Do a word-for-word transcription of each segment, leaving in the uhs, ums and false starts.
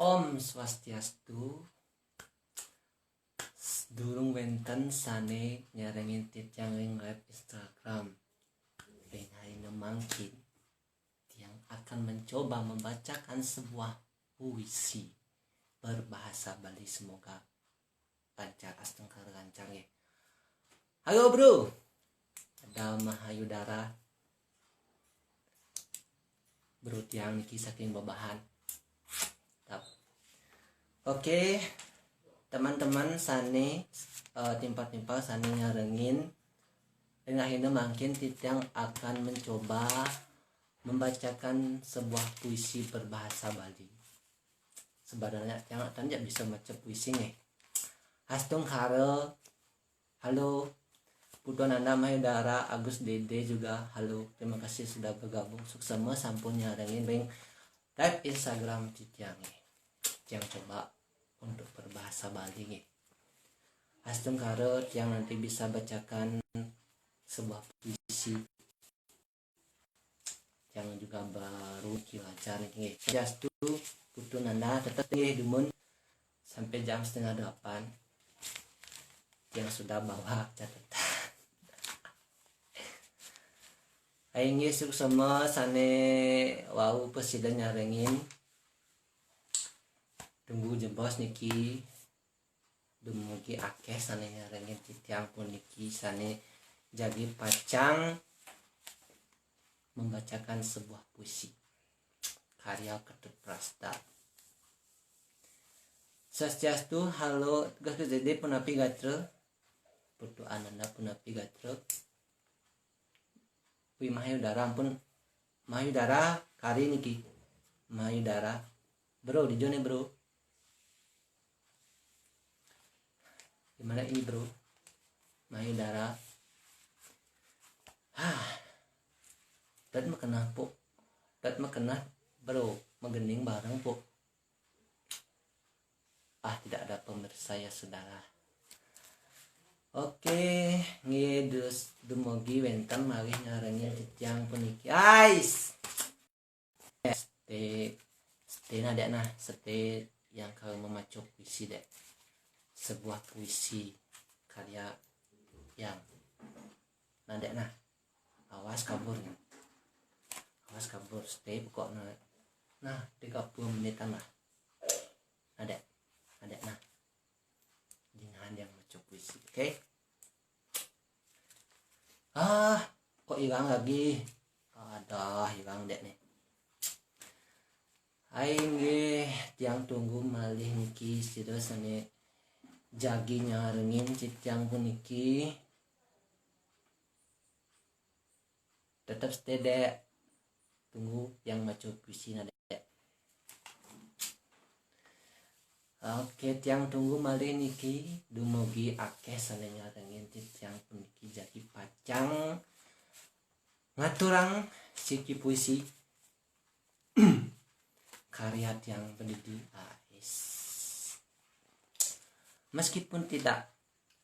Om Swastiastu. Durung wénten sané nyarengin titiang ring live Instagram. Ring rahina mangkin, tiang akan mencoba membacakan sebuah puisi berbahasa Bali. Semoga lancar, astungkara lancar nggih. Halo, Bro. Ada Mahayudara. Bro tiang niki saking Babahan. Tap. Oke, teman-teman sané, eh, timpal-timpal sané nyarengin. Ring rahina mangkin titiang akan mencoba membacakan sebuah puisi berbahasa Bali. Sebenarnya tiang tan ja bisa maca puisi nggih. Astungkara. Halo. Putu Ananda, Mahayudara, Agus Dede juga. Halo. Terima kasih sudah bergabung. Suksema sampun nyarengin ring live Instagram titiang nggih. Tiang coba untuk berbahasa Bali nggih. Astungkara tiang nanti bisa bacakan sebuah puisi. Tiang juga baru niki lancar niki nggih. Swastiastu, Putu Nanda, tetep nggih dumun sampai jam setengah delapan. Tiang sudah bawa catatan. Inggih, suksema sané wau prasida nyarengin. Tunggu jebos niki. Dumugi akéh sané nyarengin titiang puniki sané jagi pacang membacakan sebuah puisi karya Ketut Prasta. Swastiastu, halo, Agus Dede, punapi gatra? Putu Ananda, punapi gatra? Wi Mahayudara, ampun. Mahayudara, kari niki. Mahayudara. Bro, di jone, Bro. Gimana ini, Bro? Mahayudara. Hah. Dat makenah, Puk. Dat makenah, Bro. Magening bareng, Puk. Ah, tidak ada pemirsa ya, Saudara. Oke, nggih, dus dumugi wénten malih nyarengin titiang puniki. Ais. Stay, stay nah, Dek, nah, stay yang kalau memacu puisi, Dek. Sebuah puisi karya yang. Nah, Dek, nah. Awas kabur. Awas kabur, stay pokoknya. Nah, tiga puluh menitan lah. Nah, Dek. Nah, Dek, nah. Jangan yang maca puisi, oke? Ah, kok hilang lagi? Ada hilang, Dek, nih. Ai nggih, tiang tunggu malih niki sira sané jagi nyarengin titiang puniki. Tetep stay, Dek. Tunggu yang maca puisi nah, Dek. Oke, tiang tunggu malih niki, dumugi akéh sané nyarengin titiang puniki jagi pacang ngaturang siki puisi karya tiang puniki, ais. Meskipun tidak,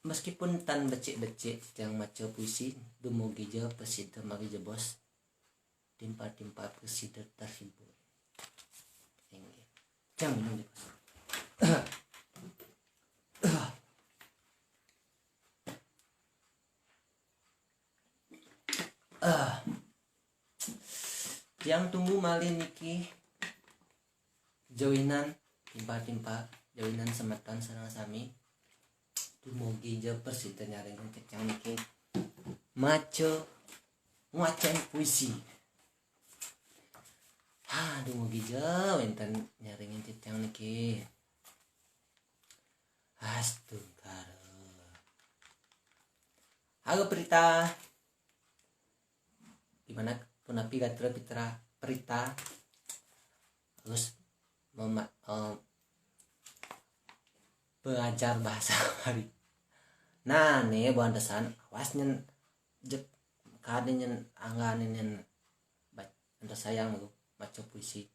meskipun tan becik-becik tiang maca puisi, dumugi ja prasida malih jebos. Timpal-timpal prasida terhibur. Inggih. Tiang minum deh, Bos. Ah. Tiang tunggu malih niki jawinan, timpal-timpal jawinan semeton sareng sami. Dumugi ja prasida nyarengin titiang niki maca, ngwacén puisi. Ha, dumugi ja wénten nyarengin titiang niki. Astungkara. Halo, Prita. Gimana, punapi gatra, Pitra, Prita? Terus mema-, eh, belajar bahasa Bali. Nah, nih, buhan tesan, awas nyen, jep, kade nyen, angga nyen, bac-, antos sayang lu, maca puisi.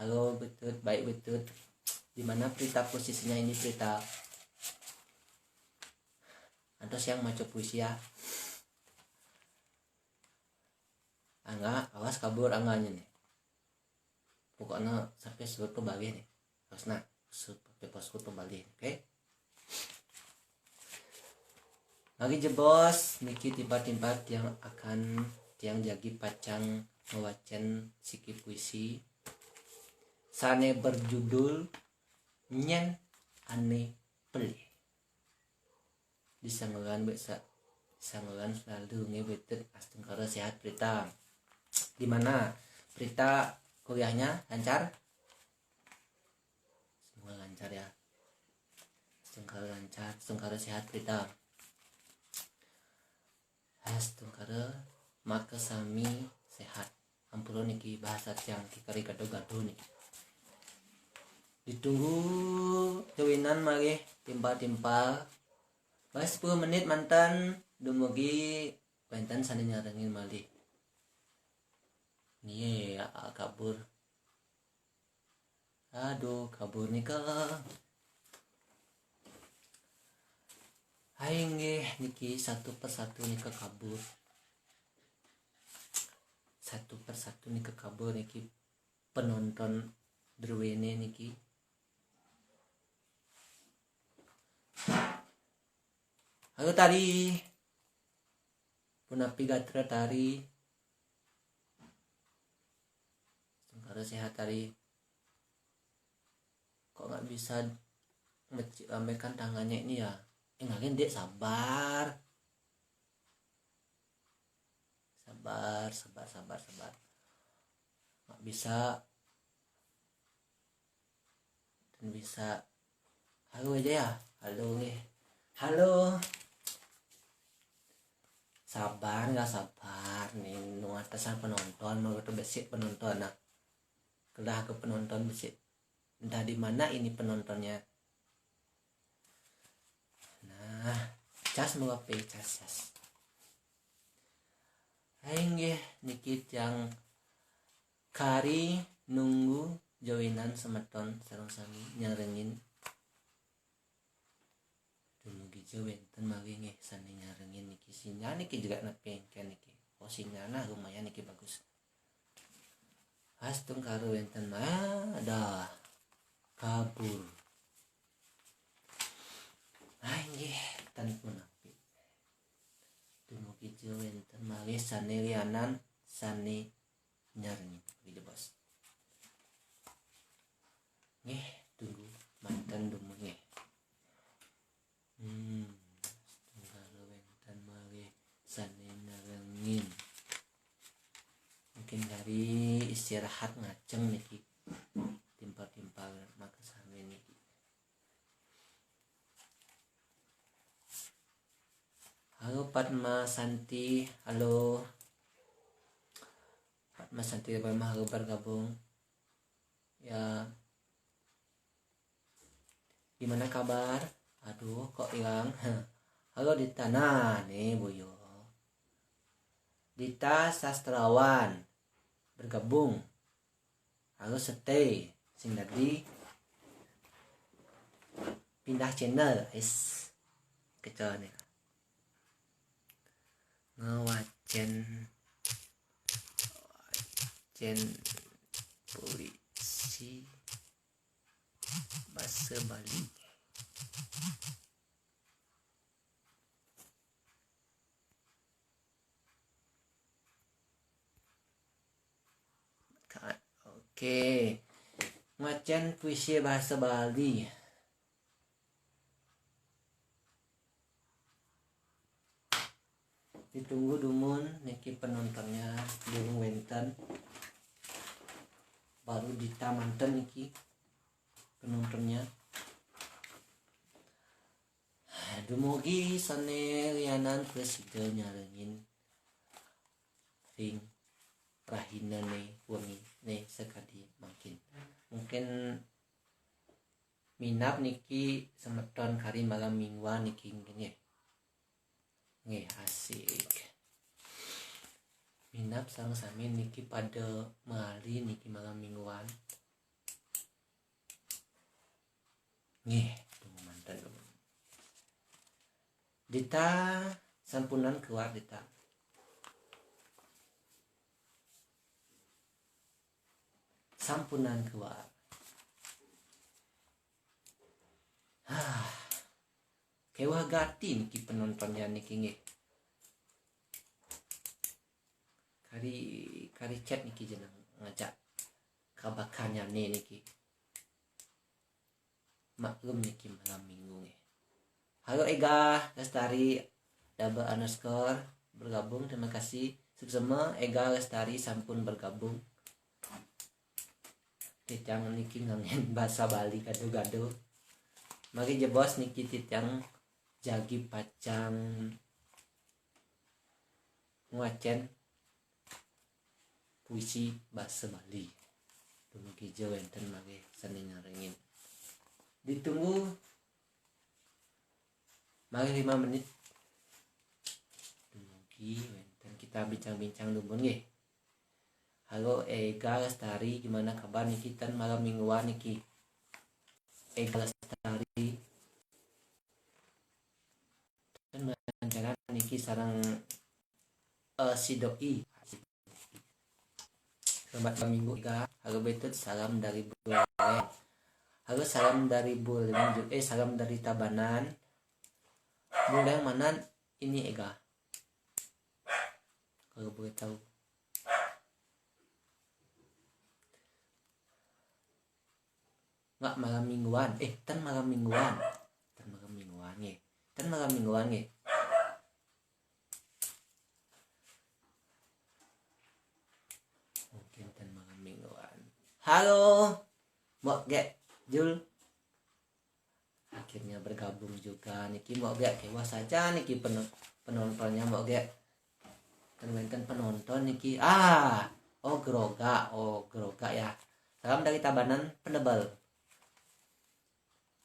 Halo, Betut, baik, Betut. Di mana Prita posisinya ini, Prita? Antos yang maca puisi ya. Angga, awas kabur angganya nih. Pokoknya sampai suhut pebagih nih. Harusnya sampai suhut pebagih, oke? Lagi jebos niki timpal-timpal tiang akan tiang jagi pacang ngewacen siki puisi sane berjudul Nyen Ane Pelih. Disanggulan bisa sanggulan selalu ngebetet astungkara sehat Prita. Di mana Prita kuliahnya lancar? Semoga lancar ya. Astungkara lancar, astungkara sehat Prita. Astungkara maka sami sehat. Ampura niki bahasa tiang ki kari gaduh-gaduh niki. Ditunggu jawinan malih timpal-timpal. Malih sepuluh menit manten dumugi wenten sane nyarengin malih. Nggih, ya, kabur. Aduh, kabur nika. Hai nggih, niki satu persatu nika kabur. Satu persatu nika kabur niki penonton druene niki. Halo Tari. Punapi gatra Tari? Astungkara sehat Tari? Kok nggak bisa meci- lambaikan tangannya ini ya? Eh, ngalin, Dek, sabar. Sabar, sabar, sabar, sabar. Nggak bisa. Dan bisa. Halo aja ya. Halo nih. Halo. Sabar, nggak sabar nih, nu atasan penonton, mau itu besik penonton nah. Kedah ke penonton besik. Entah di mana ini penontonnya. Nah, cas mau apa, cas, cas. Hai nggih, niki tiang kari nunggu jawinan semeton sareng sami nyarengin. Dumugi ja wenten malih nggih sane nyarengin niki. Sinyal niki juga nepi engken niki. Oh, sinyalnya lumayan niki bagus. Astungkara wenten malih, ah, dah kabur. Ah, inggih, tan punapi. Dumugi ja wenten malih sane lianan sane nyarengin. Gitu, Bos. Nggih, tunggu manten dumun nggih. Hmm, astungkara wenten malih sane nyarengin. Mungkin dari istirahat ngajeng niki. Timpal-timpal maka sami niki. Halo Padma Santi, halo. Padma Santi, Padma, halo bergabung. Ya. Gimana kabar? Aduh, kok hilang? Halo Dita. Nah, nih, Buyo. Dita Sastrawan bergabung. Halo, stay. Sing dadi pindah channel, guys. Kecil nih. Ngewacen, wacen puisi basa Bali. Ka-, oke. Ngwacen puisi basa Bali. Ditunggu dumun niki penontonnya, durung wenten. Baru Dita manten niki penontonnya. Dumugi sane lianan prasida nyarengin ring rahinane wengine sakadi mangkin. Mungkin minab niki semeton kari malam mingguan niki nggih. Nggih, asik. Minab sareng sami niki pada mari niki malam mingguan. Nggih, tunggu manten. Dita, sampunan keluar, Dita. Sampunan keluar. Hah. Kewah gati niki penontonnya niki nggih. Kari, kari chat niki jeneng ngajak kabakannya niki. Maklum niki malam minggu nggih. Halo Ega Lestari double underscore bergabung, terima kasih. Suksema Ega Lestari sampun bergabung. Titiang niki ngangen bahasa Bali gado-gado. Mari jebos niki titiang jagi pacang ngwacen puisi bahasa Bali. Dumugi ja wenten mari sane nyarengin. Ditunggu mari lima menit. Dumugi wenten kita bincang-bincang dumun nggih. Halo Ega Lestari, gimana kabar niki ten malam mingguan niki? Ega Lestari. Ten malam mingguan niki sareng eh, si doi. Selamat malam minggu Ega. Halo Betul, salam dari Buleleng. Halo, salam dari Buleleng ju- eh salam dari Tabanan. Buleleng mana ini Ega? Kalau boleh tahu. Nggak malam mingguan. Eh, ten malam mingguan. Ten malam mingguan nggih. Ten malam mingguan nggih. Mungkin ten malam mingguan. Halo. Mbok Gek, Jul. Akhirnya bergabung juga niki Mbok Gek. Kewah saja niki pen- penontonnya Mbok Gek. Ten wenten penonton niki. Ah, oh groga, oh groga ya. Salam dari Tabanan, Penebel.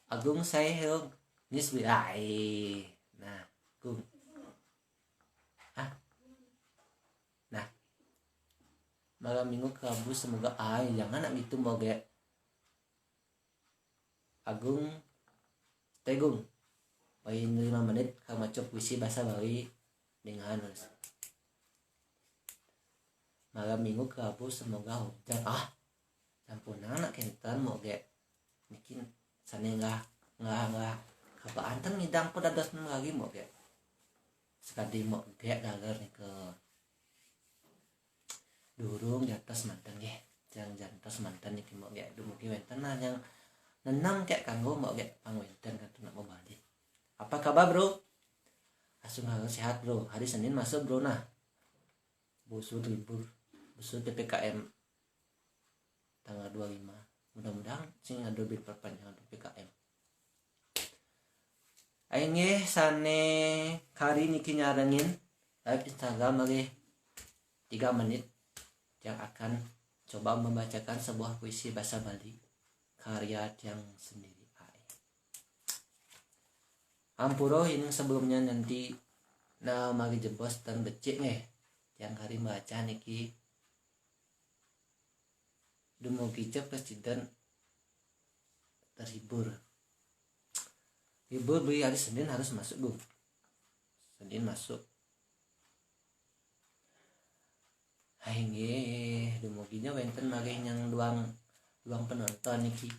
Agung saya hello. Nisbi. Ai. Nah, Gung. Ah. Nah. Malam minggu ke Abu semoga ai jangan nak gitu Mbok Gek. Agung Tegung. Paling lima menit ka maca puisi bahasa Bali dengan malam minggu ke Abu semoga hujan. Ah, sampun anak kenten Mbok Gek. Niki sane nggah nggah nggah kapaanten ngidang pun dados lagi Mbok Gek. Sekadi Mbok Gek galer niki. Durung jantos manten nggih. Jang jantos manten niki Mbok Gek. Dumugi wenten nah yang nenang kek kanggo Mbok Gek pang wenten kan nak mau balik. Apa kabar, Bro? Asung harus sehat, Bro. Hari Senin masuk, Bro, nah. Busur libur, busur P P K M tanggal dua lima. Mudah-mudahan sing ada bin perpanjangan P P K M. Inggih sane kari niki nyarengin live Instagram lagi tiga menit yang akan coba membacakan sebuah puisi bahasa Bali karya tiang sendiri. Ampura yang sebelumnya nanti nah mari jebos dan becik nggih. Yang hari baca niki dumugi cep presiden terhibur. Libur beli hari Senin harus masuk, Bu. Senin masuk. Hai nggih, dumuginya wenten malih nyang duang duang penonton niki.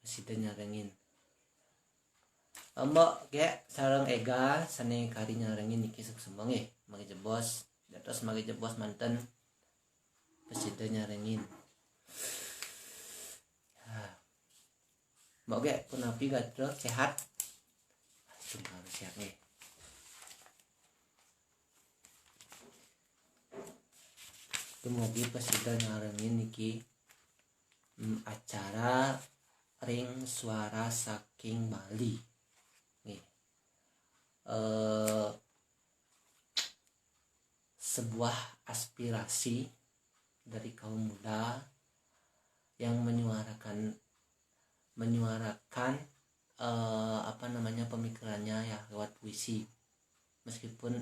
Presiden nyarengin. Mbok Gek sareng Ega sane kari nyarengin niki suksema nggih. Mari jebos, dados mari jebos manten. Presiden nyarengin. Ya. Mbok Gek punapi gatra sehat? Aduh, harus sehat nggih. Dumugi presiden nyarengin niki mm, acara ring suara saking Bali. Nih, eh, sebuah aspirasi dari kaum muda yang menyuarakan menyuarakan eh, apa namanya pemikirannya ya lewat puisi. Meskipun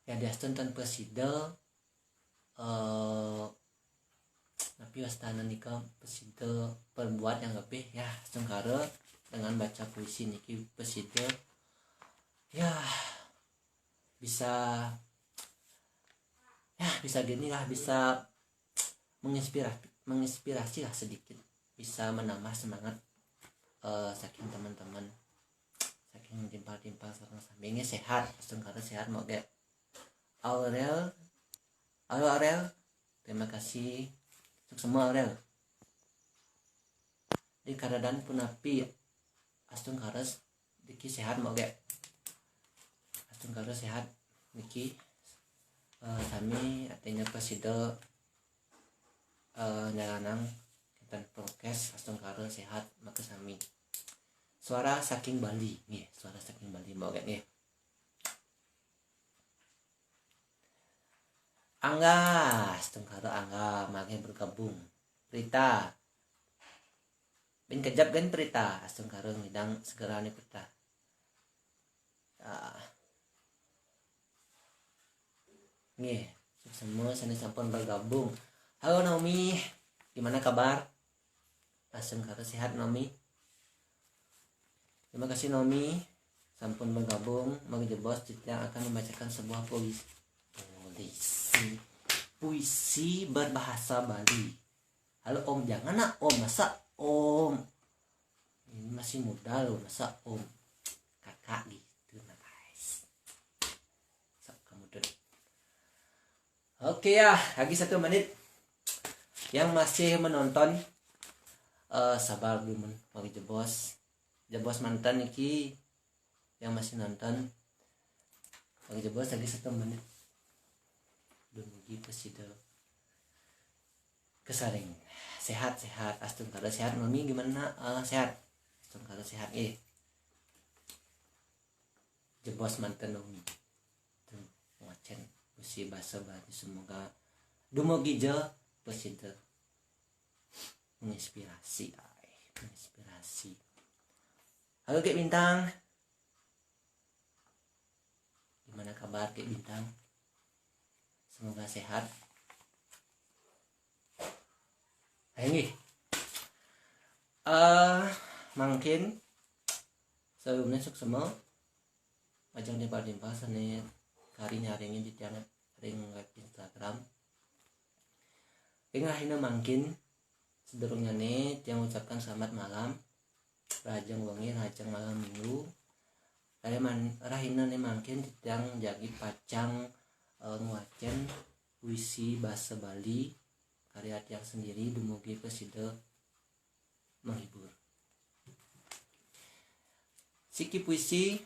ya diastun tan preside eh tapi wastana nika preside perbuat yang lebih ya sengkara dengan baca puisi niki preside ya bisa ya bisa gini lah bisa menginspirasi menginspirasi lah sedikit, bisa menambah semangat eh, saking teman-teman, saking timpal-timpal sareng sami. Nggih, sehat, astungkara sehat. Moga Aurel, halo Aurel, terima kasih. Suksma Aurel. Di karadaan punapi, astungkara niki sehat? Moga astungkara sehat niki. Eh, sami artinya prasida eh, nyalanang kinten prokes, astungkara sehat maka sami. Suara saking Bali nggih, suara saking Bali, moga nggih. Angga, astungkara Angga mangke bergabung. Prita, bin kejap kan Prita, astungkara ngidang segera nih Prita. Ah. Nggih, semua sane sampun bergabung. Halo Naomi, gimana kabar? Astungkara sehat Naomi? Terima kasih Naomi, sampun bergabung. Mangga jebos titiang akan membacakan sebuah puisi. Puisi, puisi berbahasa Bali. Halo Om, jangan nak Om, masa Om ini masih muda loh, masa Om kakak gitu nah guys. Sok kamu dulu. Oke ya, lagi satu menit. Yang masih menonton eh, sabar dulu, mangga jebos. Jebos manten niki yang masih nonton. Mangga jebos lagi satu menit. Dumugi prasida kasaring. Sehat-sehat, astungkara sehat. Mami gimana? Eh, sehat. Astungkara sehat eh. Jebos manten Naomi. Tuh, ngocen puisi basa Bali, semoga dumugi ja prasida menginspirasi, ay, menginspirasi. Halo Kek Bintang. Gimana kabar Kek Bintang? Semoga sehat. Ayo nggih. Eh, mangkin sebelumnya suksma majeng timpal-timpal sane kari nyarengi titiang ring live Instagram. Ing rahina mangkin, sedurungnyané tiang ucapkan selamat malam, rahajeng wengi, rahajeng malam minggu. Rahina man-, rahinane mangkin titiang jagi pacang eh, ngwacen puisi basa Bali karya tiang sendiri, dumugi prasida menghibur. Siki puisi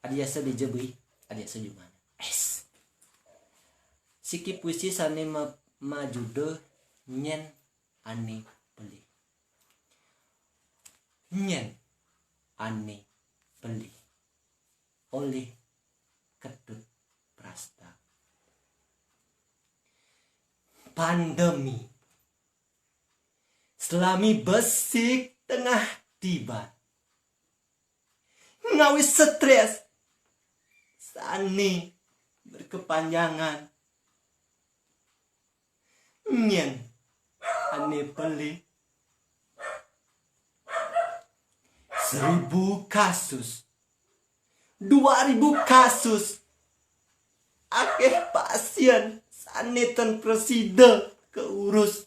adiasa dija bui, adiasa jumana. Es. Siki puisi sane ma-, majuda Nyen Ane Pelih. Nyen Ane Pelih. Oleh Ketut Prasta. Pandemi. Selami besik tengah tiban. Ngawi stres sane berkepanjangan. Nyen ane pelih. Seribu kasus, dua ribu kasus, akeh pasien sane ten prasida keurus.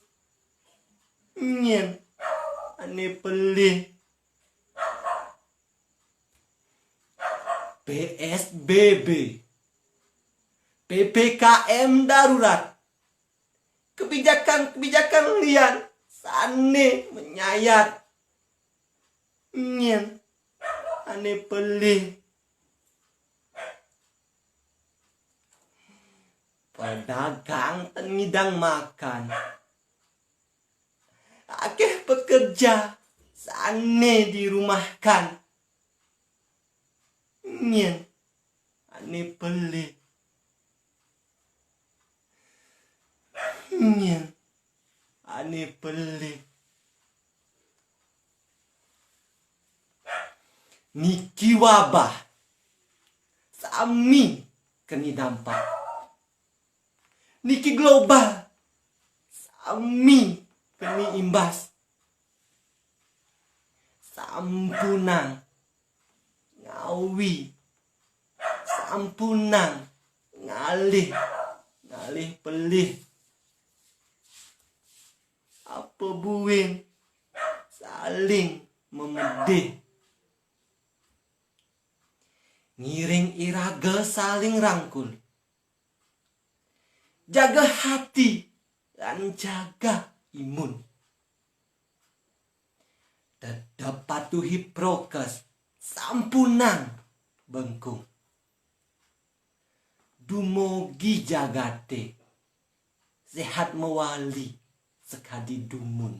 Nyen ane pelih. P S B B, P P K M darurat, kebijakan-kebijakan lian sane menyayat. Nyen ane pelih. Pedagang ten ngidang makan. Akeh pekerja sane dirumahkan. Nyen ane pelih. Nyen ane pelih. Niki wabah sami keni dampak. Niki global sami keni imbas. Sampunang ngawi, sampunang ngalih, ngalih pelih. apa buin saling memedih. Ngiring iraga saling rangkul. Jaga hati lan jaga imun. Tetep patuhi prokes, sampunang bengkung. Dumugi jagate sehat mawali sakadi dumun.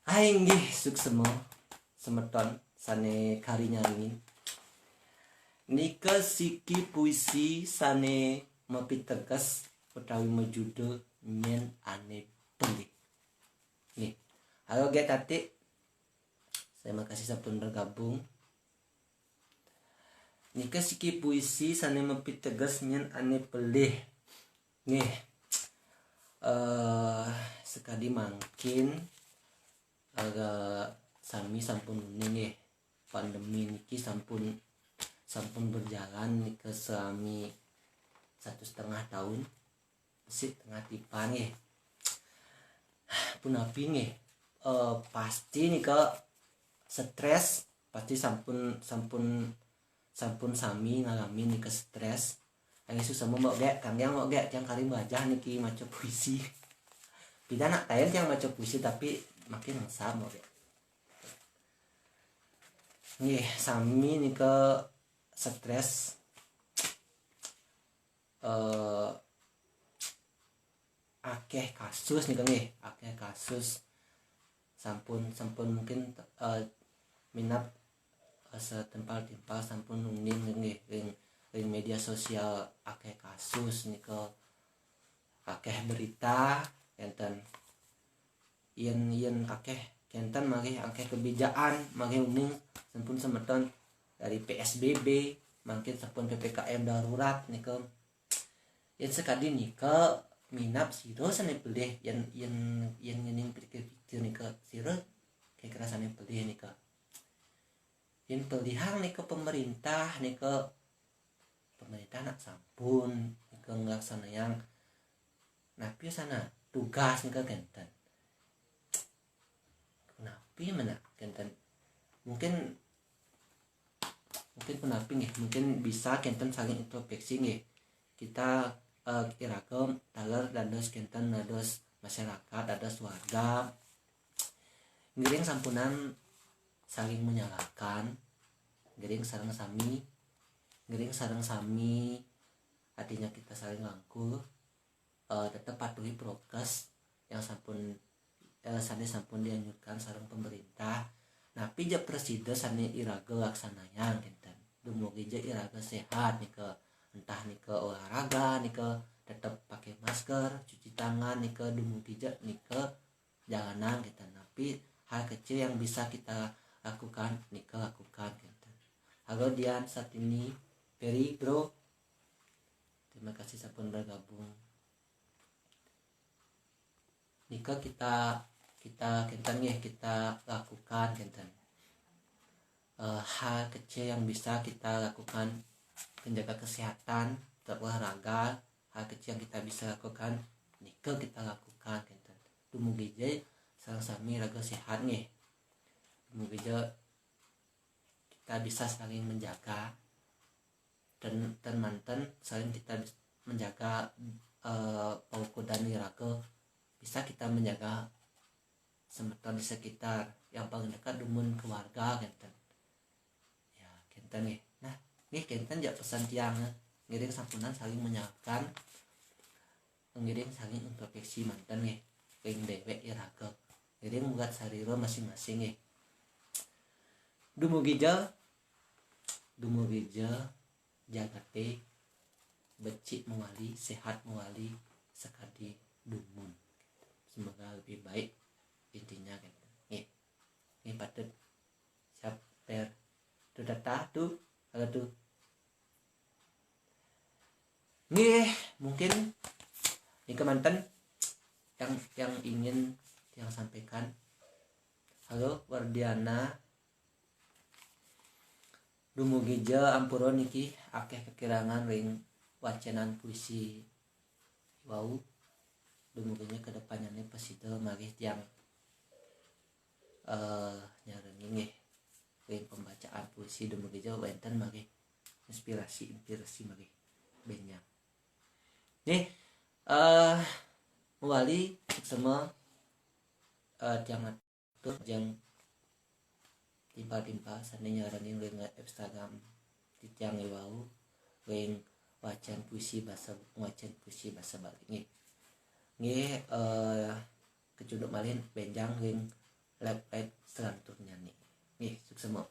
Inggih suksema semeton sane kari nyarengin. Nika siki puisi sane mapiteges utawi majuda Nyen Ane Pelih. Nggih. Halo, Gek Tatik. Terima kasih sampun bergabung. Nika siki puisi sane mapiteges Nyen Ane Pelih. Nggih. Eh, sekadi mangkin, eh, sami sampun uning nggih. Pandemi niki sampun, sampun berjalan nika sami satu setengah tahun. Besik tengah tipan nggih. Punapi nggih. Eh, pasti nika stres, pasti sampun, sampun, sampun sami ngalami nika stres. Ayo suksema Mbok Gek, kangge Mbok Gek, tiang kari bajah niki maca puisi. Pida nak tayen tiang maca puisi tapi makin ngesab Mbok Gek. Nggih, sami nika stres. Eh, akeh kasus nika nggih, akeh kasus. Sampun, sampun mungkin, eh, minab, eh, setempal-timpal sampun uning nggih ring, ring media sosial akeh kasus nika, akeh berita enten. Yen, yen akeh kenten malih akeh kebijakan malih uning sampun semeton dari P S B B, mangkin sampun P P K M darurat nika. Yen sekadi nika minab sira sane pelih yen, yen, yen ngening pikir-pikir nika sira kira-kira sane pelih nika. Yen pelihang nika pemerintah nika, pemerintah nak sampun nika nglaksanayang napi sana tugas nika kenten. Napi mana kenten? Mungkin, mungkin punapi nggih, mungkin bisa kenten saling introspeksi nggih. Kita, eh, iraga taler dados kenten, dados masyarakat, dados warga. Ngiring sampunan saling menyalahkan, ngiring sareng sami, ngiring sareng sami, artinya kita saling rangkul, eh, tetap patuhi prokes yang sampun, eh, sane sampun dianjurkan sareng pemerintah. Napi ja presida sane iraga laksanayang kenten. Dumugi ja iraga sehat nika, entah nika olahraga nika, tetap pakai masker, cuci tangan nika, dumugi ja nika jalanan kenten. Napi hal kecil yang bisa kita lakukan nika lakukan kenten. Halo Dian, Satini, Peri, Bro. Terima kasih sampun bergabung. Nika kita, kita kenten nggih, kita lakukan kenten. Eh, hal kecil yang bisa kita lakukan, menjaga kesehatan, tetap olahraga, hal kecil yang kita bisa lakukan nika kita lakukan kenten. Dumugi ja sareng sami raga sehat nggih. Dumugi ja kita bisa saling menjaga dan, dan manten saling kita bis-, menjaga, eh, paukudan iraga, bisa kita menjaga semeton di sekitar yang paling dekat dumun keluarga kenten. Ya, kenten nggih. Nah, nggih kenten ja pesan tiang, eh. Ngiring sampunan saling menyahakan, ngiring saling introspeksi manten nggih. Ring dewek iraga. Ngiring buat sarira masing-masing nggih. Dumugi ja, dumugi ja jagate becik mawali, sehat mawali, sakadi dumun. Semoga lebih baik intinya kan. Nggih. Nggih patut. Siap, Per. Tu Tata, tu, halo tu. Nggih, mungkin nika manten yang, yang ingin yang sampaikan. Halo, Wardiana. Dumugi ja ampura niki akeh kekirangan ring wacenan puisi wau. Dumugi nya ke depannya nih pasida malih tiang eh nyarengin nggih. Ring pembacaan puisi dumugi ja wénten malih inspirasi-inspirasi malih bénjang. Nggih, eh mawali suksma eh tiang atur jang timpal-timpal sané nyarengin ring Instagram titiang wau ring wacan puisi basa wacan puisi basa Bali nggih. Nggih, eh kacunduk malih bénjang ring live-live selanturnya nih. Nggih, suksma.